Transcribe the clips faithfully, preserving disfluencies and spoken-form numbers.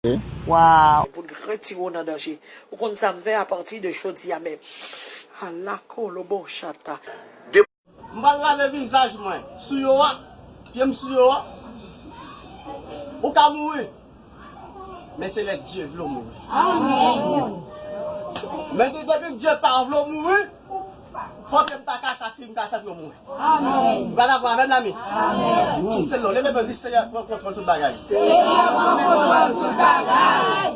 Waw. Pou n retire w nan danje. Ou konn sa m fè apati de jodi a menm. Ala kolobo chata. M pral lave vizaj mwen sou yo a, pye m sou yo a. Ou ka mouri. Men se lè Dye vle w mouri. Amèn. Men de-, depi Dye pa vle w mouri, fò ke m ta kase ak fi m, kase ak yo mouri. Amèn. Ou pa dakò avè m, zanmi? Amèn. Ki se non? Leve men, di, Seyè, pran kontwòl tout bagay. Seyè, pran kontwòl tout bagay.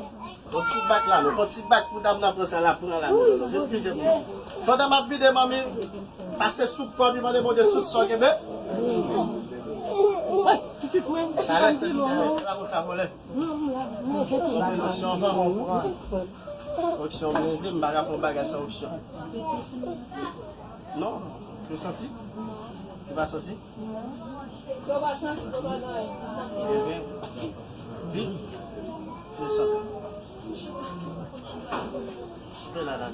Fon ti bak la, non. Fon ti bak pou dam nan pran sa la, pran la, non, non, non. Vin vide pou mwen. Pandan m ap vide, manmi, pase sou kò, li mande Bondye tout sa w genbe. Wi, pitit mwen. Karese, la konsa, vole. Onksyon, onksyon, mwen, m pa ka fè bagay san onksyon. Non, ou santi? Ou pa santi? Yo pa santi bagay, yo santi. Wi. Se sa. Pe la, la.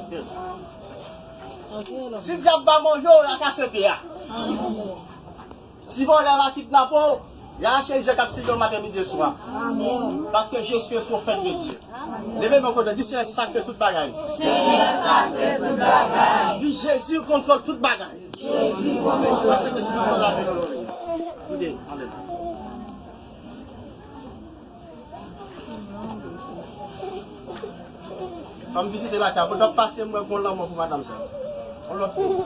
Pe la. Si dyab pa manje w, la kase pye a. Si vòlè pa kidnape w, y a rache je k ap siye w maten, midi e swa. Amèn. Paske Jezi se pwofèt de Dye. Leve men kote, di, Seyè, sa k fè tout bagay. Seyè, sa k fè tout bagay. Di, Jezi kontwòl tout bagay. Jezi kontwòl tout bagay. Pase ke si nou konn lavi nou. Kite, anlè. Fò m vizite lakay, pou t ap pase, m wè gon lanmò pou madanm sa. On lòt peyi.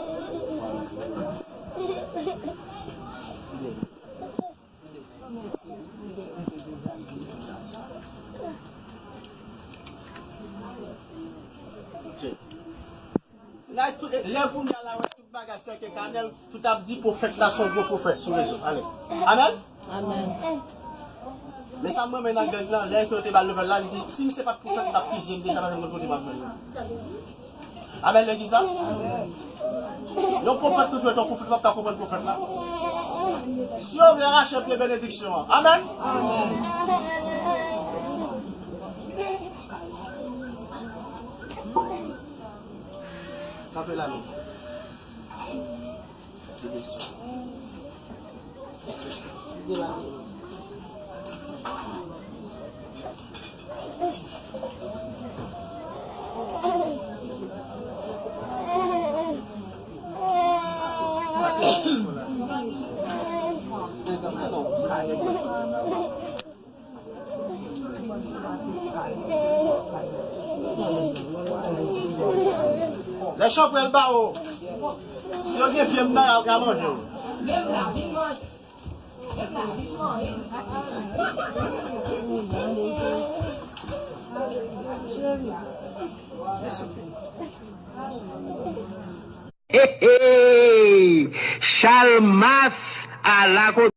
Ok. Lè pou m al wè tout bagay, sè ke Kanèl, tout ap di pwofèt la se yon gwo pwofèt sou rezo. Ale. Amèn? Amèn. Men sa m renmen nan gang nan, lè ke yo te ba l nouvèl la, li di, si misye pa t pwofèt, m t ap fizye l deja, pa janm konn kote m ap jwenn li. Amèn, legliz la? Yon pwofèt toujou ete yon pwofèt, w ap ka konprann pwofèt la. Si yo vle rache pye benediksyon an. Amèn? Kanpe la, non. Lè chanpwèl ba ou, si yo gen pye m nan, y a ka manje w. Hey, hey! Chalmas a la